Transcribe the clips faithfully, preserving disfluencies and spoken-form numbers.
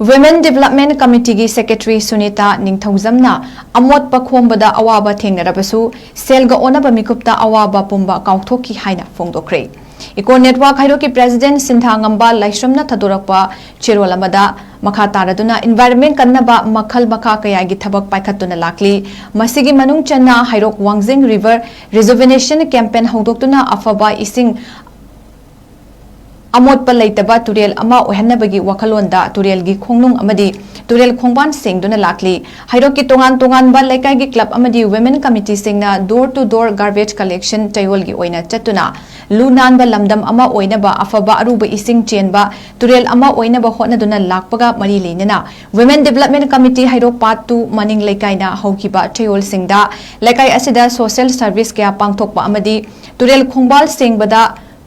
Women Development Committeeꯒꯤ Secretary Sunita ꯅꯤꯡꯊꯧꯖꯝꯅ ꯑꯃꯣꯠꯄ ꯈꯣꯝꯕꯗ ꯑꯋꯥꯕ ꯊꯦꯡꯅꯔꯕꯁꯨ ꯁꯦꯜꯒ ꯑꯣꯟꯅꯕ ꯃꯤꯀꯨꯞꯇ ꯑꯋꯥꯕ ꯄꯨꯝꯕ ꯀꯥꯎꯊꯣꯛꯈꯤ ꯍꯥꯏꯅ ꯐꯣꯡꯗꯣꯛꯈ꯭ꯔꯦ꯫ Eco Network ꯍꯩꯔꯣꯛꯀꯤ President ꯁꯤꯟꯊꯥꯉꯝꯕ ꯂꯥꯏꯁ꯭ꯔꯝꯅ ꯊꯥꯗꯣꯔꯛꯄ ꯆꯦꯔꯣꯜ ꯑꯃꯗ ꯃꯈꯥ ꯇꯥꯔꯗꯨꯅ environment ꯀꯟꯅꯕ ꯃꯈꯜ ꯃꯈꯥ ꯀꯌꯥꯒꯤ ꯊꯕꯛ ꯄꯥꯏꯈꯠꯇꯨꯅ ꯂꯥꯛꯂꯤ꯫ ꯃꯁꯤꯒꯤ ꯃꯅꯨꯡ ꯆꯟꯅ ꯍꯩꯔꯣꯛ ꯋꯥꯡꯖꯤꯡ River Rejuvenation Campaign ꯍꯧꯗꯣꯛꯇꯨꯅ ꯑꯐꯕ ꯏꯁꯤꯡ ꯑꯃꯣꯠꯄ ꯂꯩꯇꯕ ꯇꯨꯔꯦꯜ ꯑꯃ ꯑꯣꯏꯍꯟꯅꯕꯒꯤ ꯋꯥꯈꯜꯂꯣꯟꯗ ꯇꯨꯔꯦꯜꯒꯤ ꯈꯣꯡꯅꯨꯡ ꯑꯃꯗꯤ ꯇꯨꯔꯦꯜ ꯈꯣꯡꯕꯥꯟ ꯁꯦꯡꯗꯨꯅ ꯂꯥꯛꯂꯤ꯫ ꯍꯩꯔꯣꯛꯀꯤ ꯇꯣꯉꯥꯟ ꯇꯣꯉꯥꯟꯕ ꯂꯩꯀꯥꯏꯒꯤ club ꯑꯃꯗꯤ women committeeꯁꯤꯡꯅ door to door garbage collection ꯆꯌꯣꯜꯒꯤ ꯑꯣꯏꯅ ꯆꯠꯇꯨꯅ ꯂꯨ ꯅꯥꯟꯕ ꯂꯝꯗꯝ ꯑꯃ ꯑꯣꯏꯅꯕ ꯑꯐꯕ ꯑꯔꯨꯕ ꯏꯁꯤꯡ ꯆꯦꯟꯕ ꯇꯨꯔꯦꯜ ꯑꯃ ꯑꯣꯏꯅꯕ ꯍꯣꯠꯅꯗꯨꯅ ꯂꯥꯛꯄꯒ ꯃꯔꯤ ꯂꯩꯅꯅ Women Development Committee ꯍꯩꯔꯣꯛ Part two ꯃꯅꯤꯡ ꯂꯩꯀꯥꯏꯅ ꯍꯧꯈꯤꯕ ꯆꯌꯣꯜꯁꯤꯡꯗ ꯂꯩꯀꯥꯏ ꯑꯁꯤꯗ social service ꯀꯌꯥ ꯄꯥꯡꯊꯣꯛꯄ ꯑꯃꯗꯤ ꯇꯨꯔꯦꯜ ꯈꯣꯡꯕꯥꯜ ꯁꯦꯡꯕꯗ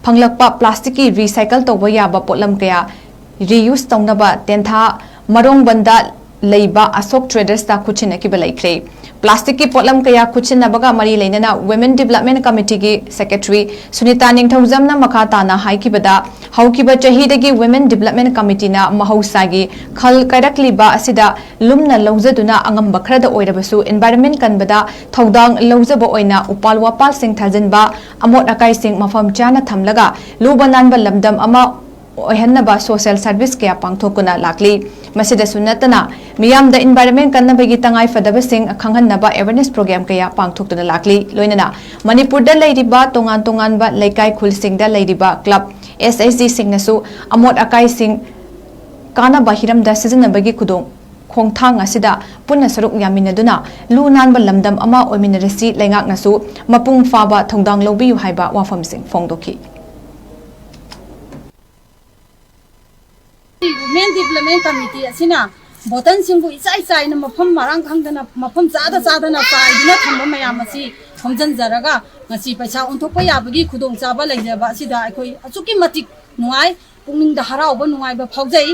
ꯐꯪꯂꯛꯄ plasticꯀꯤ recycle ꯇꯧꯕ ꯌꯥꯕ ꯄꯣꯠꯂꯝ ꯀꯌꯥ reuse ꯇꯧꯅꯕ ꯇꯦꯟꯊꯥ ꯃꯔꯣꯡꯕꯟꯗ ꯂꯩꯕ ꯑꯁꯣꯛ Tradersꯇ ꯈꯨꯠꯁꯤꯟꯅꯈꯤꯕ ꯂꯩꯈ꯭ꯔꯦ꯫ Plasticꯀꯤ ꯄꯣꯠꯂꯝ ꯀꯌꯥ ꯈꯨꯠꯁꯤꯟꯅꯕꯒ ꯃꯔꯤ ꯂꯩꯅꯅ Women Development Committeeꯒꯤ Secretary ꯁꯨꯅꯤꯇꯥ ꯅꯤꯡꯊꯧꯖꯝꯅ ꯃꯈꯥ ꯇꯥꯅ ꯍꯥꯏꯈꯤꯕꯗ, ꯍꯧꯈꯤꯕ ꯆꯍꯤꯗꯒꯤ Women Development Committeeꯅ ꯃꯍꯧꯁꯥꯒꯤ ꯈꯜ ꯀꯥꯏꯔꯛꯂꯤꯕ ꯑꯁꯤꯗ ꯂꯨꯝꯅ ꯂꯧꯖꯗꯨꯅ ꯑꯉꯝꯕ ꯈꯔꯗ ꯑꯣꯏꯔꯕꯁꯨ environment ꯀꯟꯕꯗ ꯊꯧꯗꯥꯡ ꯂꯧꯖꯕ ꯑꯣꯏꯅ ꯎꯄꯥꯜ ꯋꯥꯄꯥꯜꯁꯤꯡ ꯊꯥꯖꯤꯟꯕ, ꯑꯃꯣꯠ ꯑꯀꯥꯏꯁꯤꯡ ꯃꯐꯝ ꯆꯥꯅ ꯊꯝꯂꯒ ꯂꯨꯕ ꯅꯥꯟꯕ ꯂꯝꯗꯝ ꯑꯃ ꯑꯣꯏꯍꯟꯅꯕ social service ꯀꯌꯥ ꯄꯥꯡꯊꯣꯛꯇꯨꯅ ꯂꯥꯛꯂꯤ꯫ ꯃꯁꯤꯗꯁꯨ ꯅꯠꯇꯅ ꯃꯤꯌꯥꯝꯗ environment ꯀꯟꯅꯕꯒꯤ ꯇꯉꯥꯏ ꯐꯗꯕꯁꯤꯡ ꯈꯪꯍꯟꯅꯕ awareness program ꯀꯌꯥ ꯄꯥꯡꯊꯣꯛꯇꯨꯅ ꯂꯥꯛꯂꯤ꯫ ꯂꯣꯏꯅꯅ ꯃꯅꯤꯄꯨꯔꯗ ꯂꯩꯔꯤꯕ ꯇꯣꯉꯥꯟ ꯇꯣꯉꯥꯟꯕ ꯂꯩꯀꯥꯏ ꯈꯨꯜꯁꯤꯡꯗ ꯂꯩꯔꯤꯕ club, SHGꯁꯤꯡꯅꯁꯨ ꯑꯃꯣꯠ ꯑꯀꯥꯏꯁꯤꯡ ꯀꯥꯟꯅꯕ ꯍꯤꯔꯝꯗ ꯁꯤꯖꯤꯟꯅꯕꯒꯤ ꯈꯨꯗꯣꯡ ꯈꯣꯡꯊꯥꯡ ꯑꯁꯤꯗ ꯄꯨꯟꯅ ꯁꯔꯨꯛ ꯌꯥꯃꯤꯟꯅꯗꯨꯅ ꯂꯨ ꯅꯥꯟꯕ ꯂꯝꯗꯝ ꯑꯃ ꯑꯣꯏꯃꯤꯟꯅꯔꯁꯤ, ꯂꯩꯉꯥꯛꯅꯁꯨ ꯃꯄꯨꯡ ꯐꯥꯕ ꯊꯧꯗꯥꯡ ꯂꯧꯕꯤꯌꯨ ꯍꯥꯏꯕ ꯋꯥꯐꯝꯁꯤꯡ ꯐꯣꯡꯗꯣꯛꯈꯤ꯫ Women Development Committee ꯑꯁꯤꯅ ꯕꯣꯇꯜꯁꯤꯡꯕꯨ ꯏꯆꯥꯏ ꯆꯥꯏꯅ ꯃꯐꯝ ꯃꯔꯥꯡ ꯈꯪꯗꯅ ꯃꯐꯝ ꯆꯥꯗ ꯆꯥꯗꯅ ꯆꯥꯏꯗꯨꯅ ꯊꯝꯕ ꯃꯌꯥꯝ ꯑꯁꯤ ꯈꯣꯝꯖꯤꯟꯖꯔꯒ ꯉꯁꯤ ꯄꯩꯁꯥ ꯑꯣꯟꯊꯣꯛꯄ ꯌꯥꯕꯒꯤ ꯈꯨꯗꯣꯡꯆꯥꯕ ꯂꯩꯖꯕ ꯑꯁꯤꯗ ꯑꯩꯈꯣꯏ ꯑꯁꯨꯛꯀꯤ ꯃꯇꯤꯛ ꯅꯨꯡꯉꯥꯏ꯫ ꯄꯨꯛꯅꯤꯡꯗ ꯍꯔꯥꯎꯕ ꯅꯨꯡꯉꯥꯏꯕ ꯐꯥꯎꯖꯩ꯫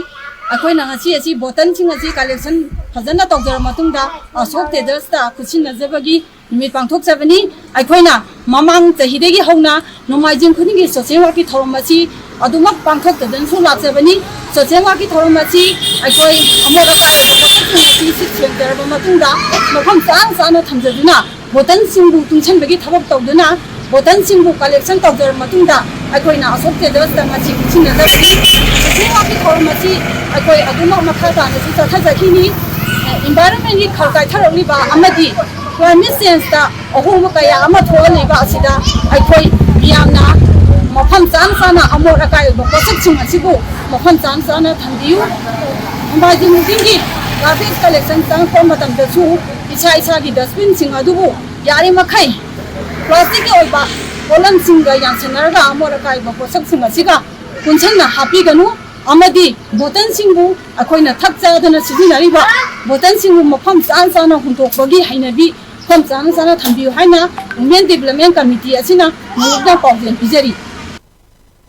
ꯑꯩꯈꯣꯏꯅ ꯉꯁꯤ ꯑꯁꯤ ꯕꯣꯇꯜꯁꯤꯡ ꯑꯁꯤ collection ꯐꯖꯅ ꯇꯧꯖꯔ ꯃꯇꯨꯡꯗ ꯑꯁꯣꯛ Tradersꯇ ꯈꯨꯠꯁꯤꯟꯅꯖꯕꯒꯤ ꯅꯨꯃꯤꯠ ꯄꯥꯡꯊꯣꯛꯆꯕꯅꯤ꯫ ꯑꯩꯈꯣꯏꯅ ꯃꯃꯥꯡ ꯆꯍꯤꯗꯒꯤ ꯍꯧꯅ ꯅꯣꯡꯃꯥꯏꯖꯤꯡ ꯈꯨꯗꯤꯡꯒꯤ social workꯀꯤ ꯊꯧꯔꯝ ꯑꯁꯤ ꯑꯗꯨꯃꯛ ꯄꯥꯡꯊꯣꯛꯇꯗꯨꯅꯁꯨ ꯂꯥꯛꯆꯕꯅꯤ꯫ ꯁꯣꯁꯦꯜ ꯋꯥꯔꯛꯀꯤ ꯊꯧꯔꯝ ꯑꯁꯤ ꯑꯩꯈꯣꯏ ꯑꯃꯣꯠ ꯑꯀꯥꯏ ꯑꯣꯏꯕ ꯄꯣꯠꯁꯛꯁꯤꯡ ꯑꯁꯤ ꯁꯤꯠ ꯁꯦꯡꯖꯔꯕ ꯃꯇꯨꯡꯗ, ꯃꯐꯝ ꯆꯥꯅ ꯆꯥꯅ ꯊꯝꯖꯗꯨꯅ ꯕꯣꯇꯜꯁꯤꯡꯕꯨ ꯇꯨꯡꯁꯤꯟꯕꯒꯤ ꯊꯕꯛ ꯇꯧꯗꯨꯅ, ꯕꯣꯇꯜꯁꯤꯡꯕꯨ ꯀꯂꯦꯛꯁꯟ ꯇꯧꯖꯔꯕ ꯃꯇꯨꯡꯗ, ꯑꯩꯈꯣꯏꯅ ꯑꯁꯣꯛ ꯇꯦꯗꯔꯁꯇ ꯃꯁꯤ ꯄꯤꯁꯤꯟꯅꯖꯕꯅꯤ꯫ ꯁꯣꯁꯦꯜ ꯋꯥꯔꯛꯀꯤ ꯊꯧꯔꯝ ꯑꯁꯤ ꯑꯩꯈꯣꯏ ꯑꯗꯨꯃꯛ ꯃꯈꯥ ꯇꯥꯅꯁꯨ ꯆꯠꯊꯖꯈꯤꯅꯤ꯫ ꯏꯟꯚꯥꯏꯔꯣꯟꯃꯦꯟꯒꯤ ꯈꯜ ꯀꯥꯏꯊꯔꯛꯂꯤꯕ ꯑꯃꯗꯤ ꯀ꯭ꯂꯥꯏꯃꯦꯠ ꯆꯦꯟꯖꯇ ꯑꯍꯣꯡꯕ ꯀꯌꯥ ꯑꯃ ꯊꯣꯛꯍꯜꯂꯤꯕ ꯑꯁꯤꯗ ꯑꯩꯈꯣꯏ ꯃꯤꯌꯥꯝꯅ ꯃꯐꯝ ꯆꯥꯅ ꯆꯥꯅ ꯑꯃꯣꯠ ꯑꯀꯥꯏ ꯑꯣꯏꯕ ꯄꯣꯠꯁꯛꯁꯤꯡ ꯑꯁꯤꯕꯨ ꯃꯐꯝ ꯆꯥꯅ ꯆꯥꯅ ꯊꯝꯕꯤꯌꯨ꯫ ꯅꯣꯡꯃꯥꯏꯖꯤꯡ ꯈꯨꯗꯤꯡꯒꯤ ꯒꯥꯔꯕꯦꯖ ꯀꯂꯦꯛꯁꯟ ꯆꯪꯉꯛꯄ ꯃꯇꯝꯗꯁꯨ ꯏꯁꯥ ꯏꯁꯥꯒꯤ ꯗꯁꯕꯤꯟꯁꯤꯡ ꯑꯗꯨꯕꯨ ꯌꯥꯔꯤꯃꯈꯩ ꯄ꯭ꯂꯥꯁꯇꯤꯛꯀꯤ ꯑꯣꯏꯕ ꯄꯣꯠꯂꯝꯁꯤꯡꯒ ꯌꯥꯟꯁꯟꯅꯔꯒ ꯑꯃꯣꯠ ꯑꯀꯥꯏ ꯑꯣꯏꯕ ꯄꯣꯠꯁꯛꯁꯤꯡ ꯑꯁꯤꯒ ꯄꯨꯟꯁꯤꯟꯅ ꯍꯥꯞꯄꯤꯒꯅꯨ ꯑꯃꯗꯤ ꯕꯣꯇꯜꯁꯤꯡꯕꯨ ꯑꯩꯈꯣꯏꯅ ꯊꯛ ꯆꯥꯗꯅ ꯁꯤꯖꯤꯟꯅꯔꯤꯕ ꯕꯣꯇꯜꯁꯤꯡꯕꯨ ꯃꯐꯝ ꯆꯥꯅ ꯆꯥꯅ ꯍꯨꯟꯗꯣꯛꯄꯒꯤ ꯍꯩꯅꯕꯤ ꯃꯐꯝ ꯆꯥꯅ ꯆꯥꯅ ꯊꯝꯕꯤꯌꯨ ꯍꯥꯏꯅ ꯋꯨꯃꯦꯟ ꯗꯤꯕ꯭ꯂꯞꯃꯦꯟ ꯀꯃꯤꯇꯤ ꯑꯁꯤꯅ ꯃꯔꯨꯞꯅ ꯄꯥꯎꯖꯦꯜ ꯄꯤꯖꯔꯤ꯫